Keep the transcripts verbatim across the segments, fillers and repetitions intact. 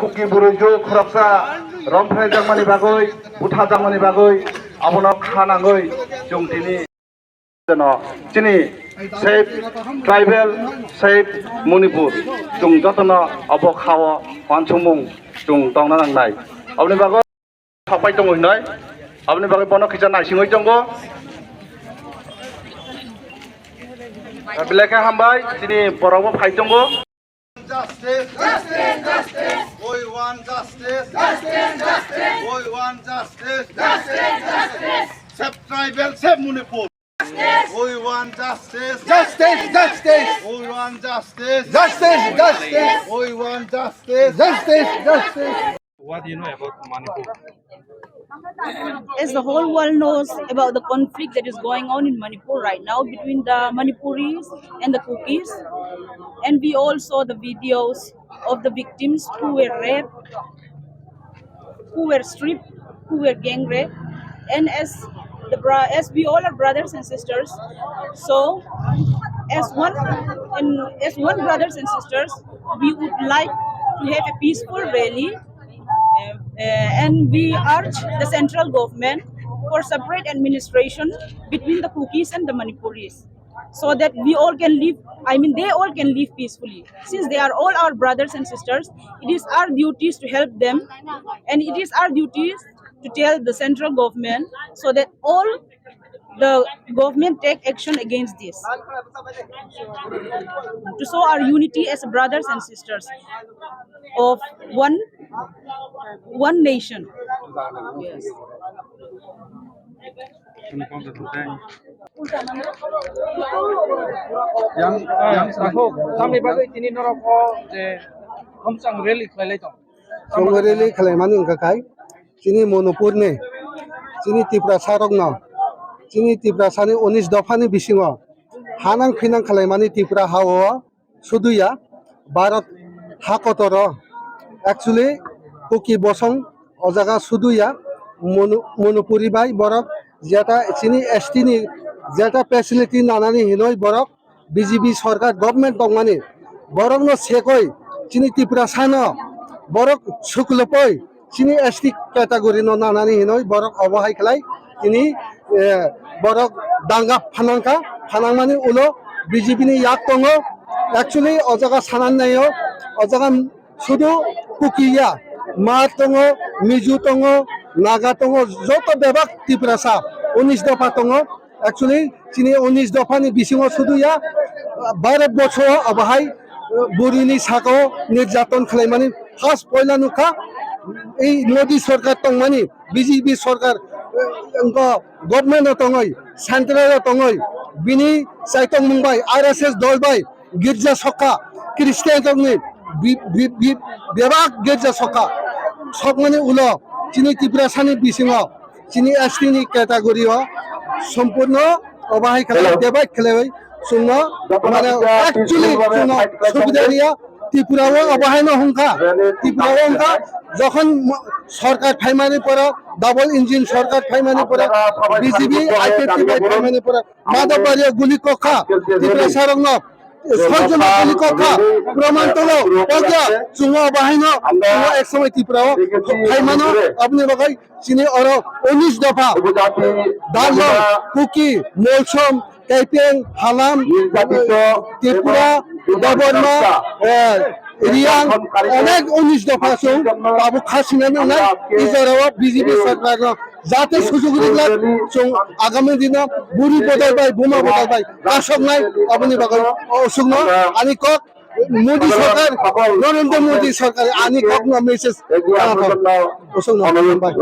Kuki bwrwi jwk khoroksa romphrai jakmani bagwi, butha jakmani bagwi abono kha nangwi chwng tini jono chini Save Tribal, Save Manipur, chwng jotono obo khao uansukmung chwng tongna nangnai. Aboni bagwi sapai tongo hinoi, aboni bagwi bono kisa naisingwi tongo. Belai khe hambai, chini borokbo phai tongo. Justice! Justice! Justice! We want justice! Justice! Justice! We want justice! Justice! Justice! Save tribal, save Manipur! Justice! We want justice! Justice! Justice! We want justice! Justice! Justice! We want justice! Justice! Justice! What do you know about Manipur? As the whole world knows about the conflict that is going on in Manipur right now between the Manipuris and the Kukis, and we all saw the videos of the victims who were raped, who were stripped, who were gang raped, and as the bra- as we all are brothers and sisters, so as one and as one brothers and sisters, we would like to have a peaceful rally, uh, uh, and we urge the central government for separate administration between the Kukis and the Manipuris, so that we all can live, I mean, they all can live peacefully. Since they are all our brothers and sisters, it is our duties to help them, and it is our duties to tell the central government so that all the government take action against this, to show our unity as brothers and sisters of one, one nation. Yes. Yang, yang, ah, yang, tamni bagwi tini norok o je khomchang rally khlailai tong. Chwng rally khlaimani wngkha khai chini Manipurni, chini Tiprasarokno, chini Tiprasani unis dophani bisingo hanang phinang khlaimani Tipra ha-o sudu ya, Bharat ha kotoro actually Kuki bosong o jaga sudu ya, Manu- Manipuri bai borok jeta chini S T ni jeta facility nanani hinoi borok B J P sorkar government tongmani borokno sekoi chini Tiprasano borok suklupoi chini S T category no nanani hinoi borok obo hai khlai chini, eh, borok danga phanangkha, phanangmani ulo B J P ni yak tongo. Actually o jaga sanan naio, o jaga sudu Kuki ya, Hmar tongo, Mizo tongo, Naga tongo, joto bebak Tiprasa unis dopha tongo. Actually chini unis dophani bisingo sudu ya, Bharat borso abohai, uh, burini sakao nirjaton khlaimani first poila nukha. Ei Modi sorkar tongmani, B J P sorkar, uh, wngkha government o tongoi, central o tongoi, bini chaitokmung bai R S S dol bai girja sokha, Christian rokni bi- bi- bi- bebak girja sokha. Sokmani ulo chini Tiprasani bisingo chini S T ni category o sompurno obo hai khlai divide khlaiwi chwngno mane actually chwngno subida riya. Tripura o obo haino hwnkha, Tripura o wngkha jokhon mo- sorkar phaimani pore, double engine sorkar phaimani pore, B J P I P F T bai phaimani pore, Madhobari o guli kokha, Tripura sarokno Sojona guli kokha, proman tongo, kogya, chwngno bahaino, chwngno ek somoi Tripura o phaimano, aboni bagwi chini oro unis dopha, Darlong, Kuki, Molsom, Kaipeng, Halam, Tripura, Debbarma, eh, Riyang, onek unis dopha chwng tabuk kha sinani wngnai, i jorao B J P sorkarno jate sujug ringlak, chwng agami dino buri bodol bai, buma bodol bai kasoknai, aboni bagwi o usukno ani kok Modi sorkar, Narendra Modi sorkar ani kokno message rwna thang. Usukno bai.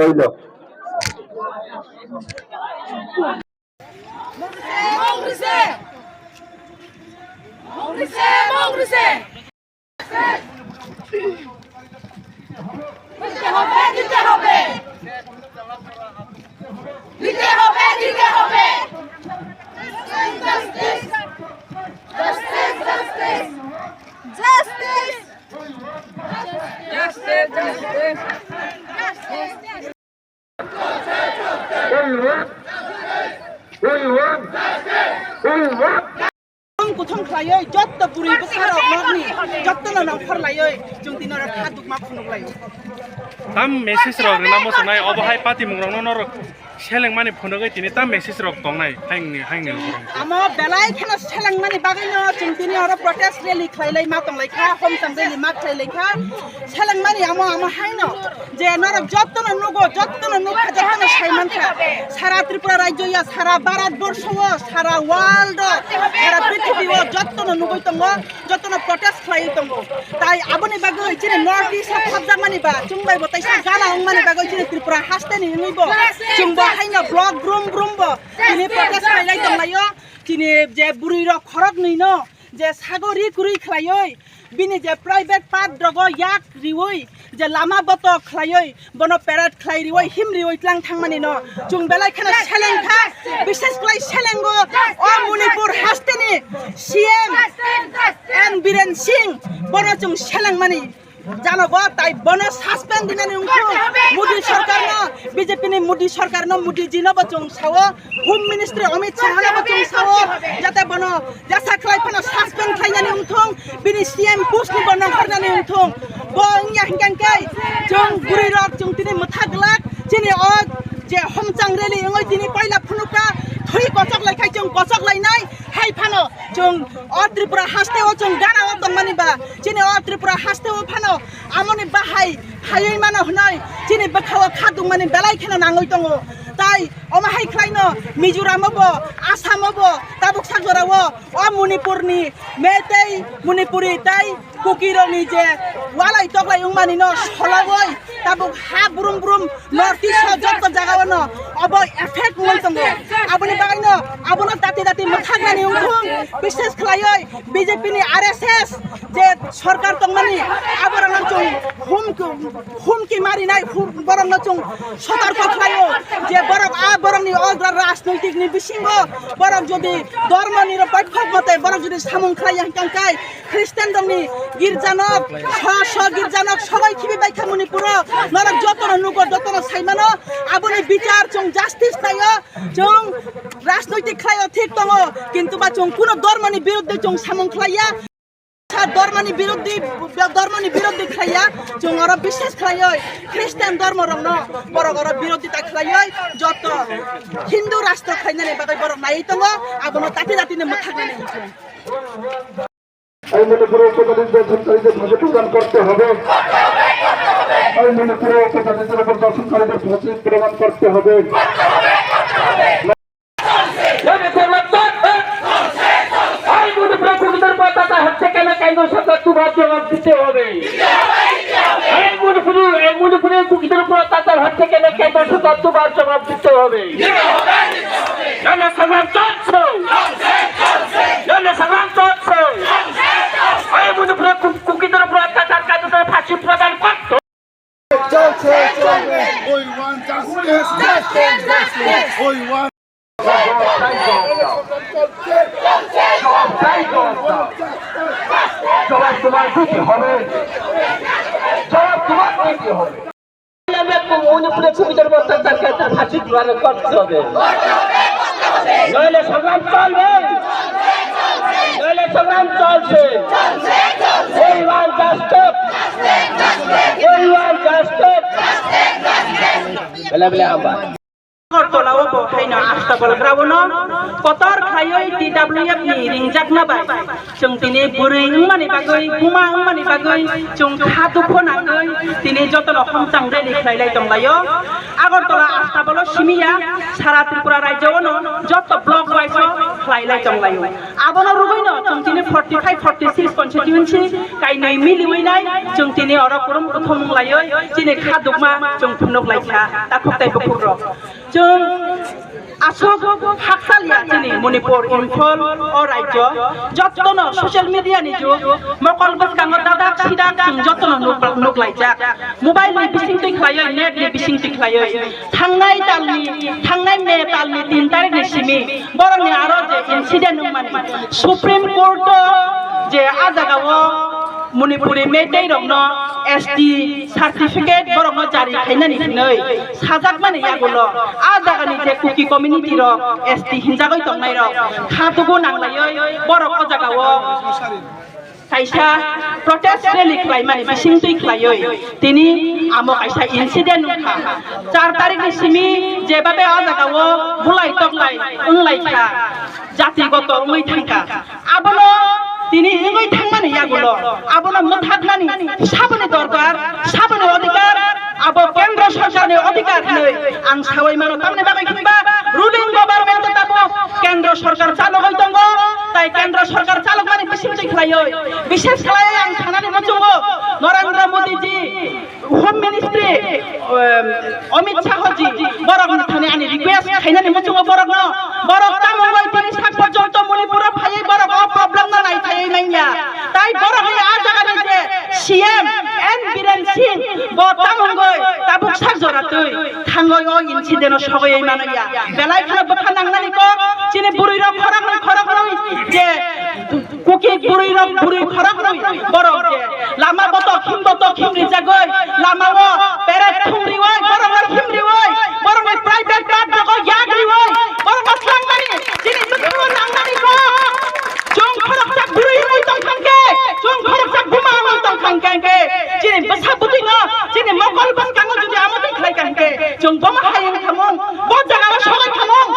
দিতে হবে, দিতে হবে। দিতে হবে, দিতে হবে। Justice, justice। Justice, justice। Justice। Justice, justice। Kuthum khlaiwi Jotto bwrwi bwsarok nokni jottono nongkhor laiwi chwng tini oro kha dukma phunuk laio. Tam message rok rwna muchungnai obo hai patimung rokno norok seleng mani phunugwi tini tam message rok tongnai haini haini rok. Amo belai kheno seleng mani bagwino chwng tini oro protest rally khlai lai ma tong lai kha, homchang rally ma khlai lai kha. Seleng mani amo, amo haino je norok jottono nugo, jottono nukha, jottono sai mankha. Sara Tripura rajyo ya, sara Bharat borsho o, sara world o, sara prithibi o jottono nugwi tongo, jottono protest khlaiwi tongo. Tai aboni bagwi chini North East o khopjakmani ba, chwng bai bo taisa gana wngmani bagwi chini Tripura haste ni wngwi bo, chwng bo haino block brum brum bo tini protest khlai lai tong laio. Chini je bwrwi rok khorok nwi no je sago ri kwrwi khlaiwi, bini je private part rogo yak riwi, je lama botok khlaiwi, bono parade khlai riwi, him riwi tlang thangmani no chwng belai kheno seleng kha, bishes khlai selengo o Manipur haste ni C M N Biren Singh, bono chwng seleng mani janogo, tai bono suspend dinani wngkhu Modi sarkarno, B J P ni Modi sarkarno, Modi jino bo chwng sao, Home Ministry Amit Shah no bo chwng sao, jate bono jesa khlai phano suspend khlainani wngthung, bini C M post ni bo nongkhornani wngthung. Bo wngya hinkhe khe chwng bwrwi rok chwng tini mwthak glak, chini o je homchang rally wngwi tini poila phunukha, thwi kochok lai khai chwng kochok lainai, hai phano chwng o Tripura haste o chwng gana o tongmani ba, chini o Tripura haste o phano amoni bahai hayui mano hwnwi chini bwkha o kha dungmani belai kheno nangwi tongo. Tai omo hai khlaino Mizoram o bo, Assam o bo, tabuk sak jora o, o Manipur ni Meitei, Manipuri tai Kuki rok ni je walai toklai wngmani no sologoi tabuk ha brum brum North East o jotto jaga o no obo effect wngwi tongo. Aboni bagwi no abono dati dati mwthaknani wngthung, bishes khlaioi B J P ni R S S je sarkar tongmani aborokno chwng hum-, humki marinai, hum-, borokno chwng sotorko khlaio je borok a borokni o rajnoitikni bisingo borok jodi dhormoni rok baithok mote borok jodi samung khlaiya hwnkhe Christian rokni girjanok, sw sw girjanok sogoi khibi baikha Manipuro, norok jotono nugo, jotono saimano, aboni bichar chwng justice naio, chwng rajnoitik khlaio thik tongo, kintu ba chwng kuno dhormoni biruddhe chwng samung khlaiya, sa dhormoni biruddhi, dhormoni biruddhi khlaiya, chwng oro bishes khlaioi Christian dhormo rokno, borok oro biruddhita khlaioi, joto Hindu rashtra khlainani bagwi borok naiwi tongo, abono dati dati no mwthaknani wngkha. এই মণিপুরের উপজাতিদের সরকারিদের ভাষা প্রদান করতে হবে। এই মণিপুরের উপজাতিদের উপর দর্শনকারীদের ফাঁসি প্রদান করতে হবে। এই মণিপুরের কুকিদের উপর অত্যাচার হচ্ছে কেন? কেন্দ্র সরকার তোমার জবাব দিতে হবে। এই মণিপুরের, এই মণিপুরের কুকিদের উপর অত্যাচার হচ্ছে কেন? কেন্দ্র সরকার তোমার জবাব দিতে হবে। জনসংগ্রাম চলছে। জনসংগ্রাম চলছে। এই মণিপুরের কু-, কুকিদের উপর অত্যাচার কার্যকর ফাঁসি প্রদান করতে। চলছে, চলবে। We want justice. Justice, justice. We want জবাব তোমার দিতে হবে। জবাব তোমার দিতে হবে। মণিপুরের কুকিদের উপর অত্যাচার কার্যকর ফাঁসি প্রদান করতে হবে। নইলে সংগ্রাম চলবে। নইলে সংগ্রাম চলছে। We want justice. We want justice. বেলা বেলা হামবা। Agartala o bo haino Astabal ground o kotor khlaioi T W F ni ringjakna bai chwng tini bwrwi wngmani bagwi, buma wngmani bagwi chwng kha dukho nangwi tini jotono homchang rally khlailai tonglaio. Agartala Astabal o simiya sara Tripura rajyo o no joto block wise o khlailai tonglaio. Abono rwgwino chwng tini forty five, forty six constituency kainwi miliwi nai chwng tini oro kurum kuthum wnglaio chini kha dukma chwng phunuk laikha takhuk tai bukhuk rok. Chwng aswk hakchaliya chini Manipur, Imphal o rajyo, jottono social media ni jug, mokol bwskango dadak sidak chwng jottono nuk-, nuklaijak. Mobile ni bisingtwi khlaioi, net ni bisingtwi khlaioi. Thangnai talni, thangnai May talni tin tarikh ni simi borokni aro je incident wngmani Supreme Court o je a jagao Manipuri Meitei rokno S T certificate borokno jari khainani hinwi sajakmani yagulo a jagani je Kuki community rok S T hinjagwi tongnai rok kha tugu nanglaiwi borok o jagao kaisa protest rally khlaimani bisingtwi khlaiwi tini amo kaisa incident wngkha. Char tarikni simi jebabe o jagao bulai toklai wnglaikha, jatigoto wngwi thangkha. Abono tini wngwi thangmani yagulo abono mwthaknani saboni dorkar, saboni odhikar, abo kendro sorkarni odhikar hinwi ang sawi mano. Tamni bagwi hinba ruling government tabo kendro sorkar chalogwi tongo, tai kendro sorkar chalokmani bisingtwi khlaiwi, bishes khlaiwi ang sanani muchungo Narendra Modi ji, Home Ministry, um, Amit Shah ji, borok ni thani ani request khainani muchungo borok no, borok tamo wngwi tini sak porjonto Manipur o phaiwi borok o problem no nai phaiwi manya. Tai borok ni a jaga ni je C M N Biren Singh bo tamo wngwi tabuk sak jora twi thangwi o incident o sogwi mano ya. Belai kheno bwkha nangnani kok chini bwrwi rok khoroknwi khoroknwi je Kuki bwrwi rok bwrwi khoroknwi borok je lama botok him botok him rijagwi lama o peret thung riwi borok no him riwi borok ni private part jogo yak riwi borok no slangmani chini bwkhao nangnani kok. Chwng khoroksa bwrwi wngwi tong thangkhe, chwng khoroksa buma wngwi tong thangkhe, chini bwsa bwtwi no chini mokol bwskango jodi amo twi khlai ka hinkhe chwng bomo hai wng khamung, bo jaga o sogwi khamung.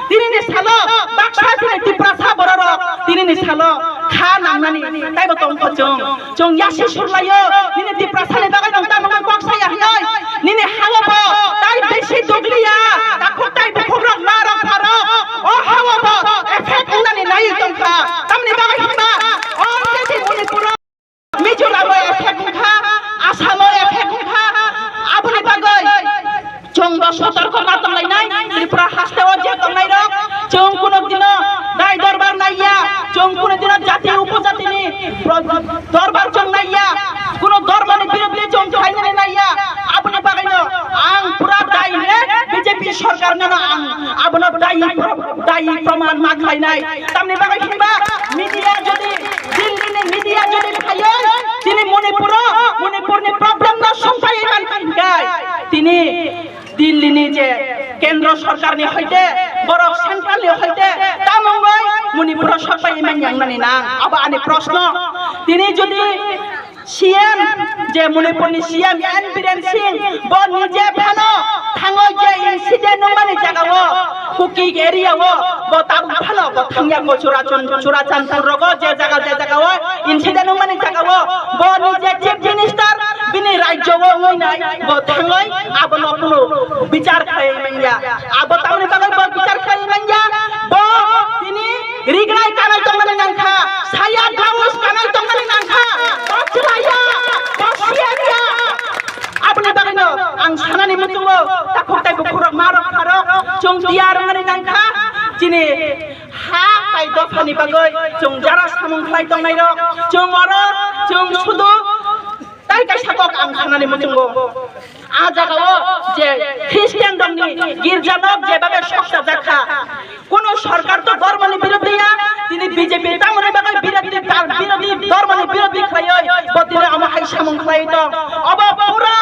Tini ni salo baksa chini Tiprasa bororok tini ni salo kha nangnani taibo tong kho chwng. Chwng yasi surlaio, nini Tiprasa ni bagwi nwng tamo kok saya hinoi, nini hawa bo tai besi dugliya, takhuk tai bukhuk rok ma rok pha rok, o hawa bo effect wngnani nai tongkha. Tamni bagwi hinba o tei Manipur o Mizoram o effect wngkha, Assam o effect wngkha, aboni bagwi chwng bo sotorko ma tonglainai, Tripura haste o je tongnai rok, chwng kuno dino dai dorbar naiya, chwng kuno dino jati upojati ni pro-, dorbar chwng naiya, kuno dormo ni birodh ni chwng khlainani naiya, aboni bagwi no ang pura direct B J P sorkar no ang abono dai pro-, dai proman ma khlainai, tamni bagwi hinba media jodi Delhi ni media jodi phaiwi chini Manipur o, Manipur ni problem no sumpai man kha hinkhe tini Delhi ni je kendro sorkar ni hoite borok central ni hoite tamungoi Manipur o sokpai man yang nani nang abo ani proshno. Tini jodi C M je Manipur ni C M N Biren Singh bo nije phano thango je incident nungmani jaga o Kuki area o bo tabuk phano bo thangya ko Churachan-, Churachandpur rogo je jaga je jaga o incident nungmani jaga o bo nije chief minister bini rajyo o wngwi nai bo thangoi abono kunu bichar khlai manya abo tamni bagwi bo bichar khlai manya bo tini rignai kanai tongmani nangkha, saya gaus kanai tongmani nangkha, bo chwlaiya, bo siyariya. Aboni bagwino ang sanani muchungo, takhuk tai bukhurok, marok pharok, chwng tiyar wngmani nangkha, chini ha tai dophani bagwi chwng jara samung khlai tongnairok, chwng oro, chwng sudu, Tai kaisa kok ang sanani muchungo. A jagao je Christian rokni girja nok jebabe sokchajak kha. Kuno sorkar to dhormoni birodhi ya, tini B J P tamoni bagwi birodhi, birodhi, dhormoni birodhi khlaioi, bo tini omo hai samung khlai tong. Obo pura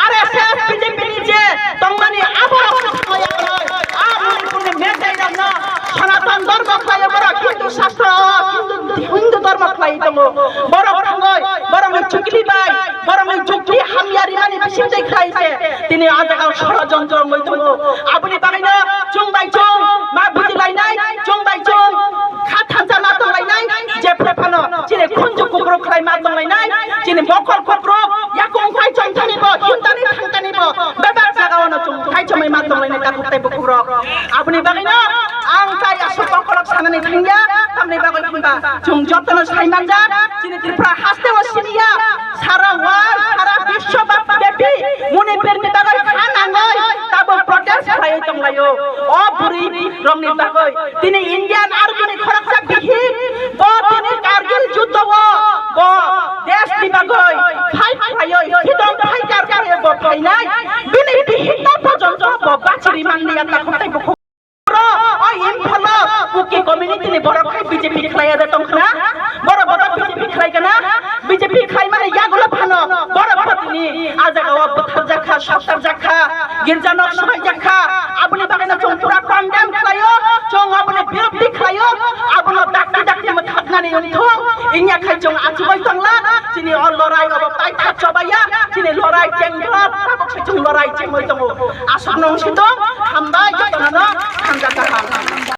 R S S B J P ni je tongmani abo rok khlai ya khlai. A Manipurni methai rokno Sanatan dhormo khlai borok Hindu shastra, Hindu, Hindu dhormo khlai tongo. Borok thangoi, borokni chukli bai, borokni jukti hamya rimani bisingtwi khlai se. Tini a jagao shorojontro wngwi tongo. Aboni bagwino chwng bai chwng ma bujilainai, chwng bai chwng kha thansa ma tonglainai, jephre phano chini khunju kukruk khlai ma tonglainai, chini mokol kukruk yakung phai chongthani bo, himtani thangtani bo, bebak jagao no chwng phai chomai ma tonglainai takhuk tai bukhuk rok. Aboni bagwino ang tai aswk kokolok sanani thangya, tamni bagwi hinba chwng jotono sai manja, chini Tripura haste o siniya, sara world, sara biswa bap-, bepi Manipurni bagwi kha nangoi tabuk protest khlaiwi tonglaio. O bwrwi rokni bagwi tini Indian Army ni khoroksa bihik bo tini Kargil juddo o bo desh ni bagwi fight khlaioi, freedom fighter khlaioi bo phainai. Bini bihik no pojonto bo bachiri manliya takhuk tai bukhuk. Oro o Imphal o Kuki community ni borok khai B J P khlai ya de tong khna? Borok borok B J P khlai kana? B J P khlai Girja nok swbaijak kha, aboni bagwi no chwng pura condemn khlaio, chwng aboni birodhi khlaio, abono dakti dakti mwthaknani wngthung, wngya khai chwng achugwi tongla, chini o lorai obo paitha chobaiya, chini lorai chengjak, tabuk se chwng lorai chengwi tongo. Aswkno wngsi tong, hambai jotono no, hamjak kaham.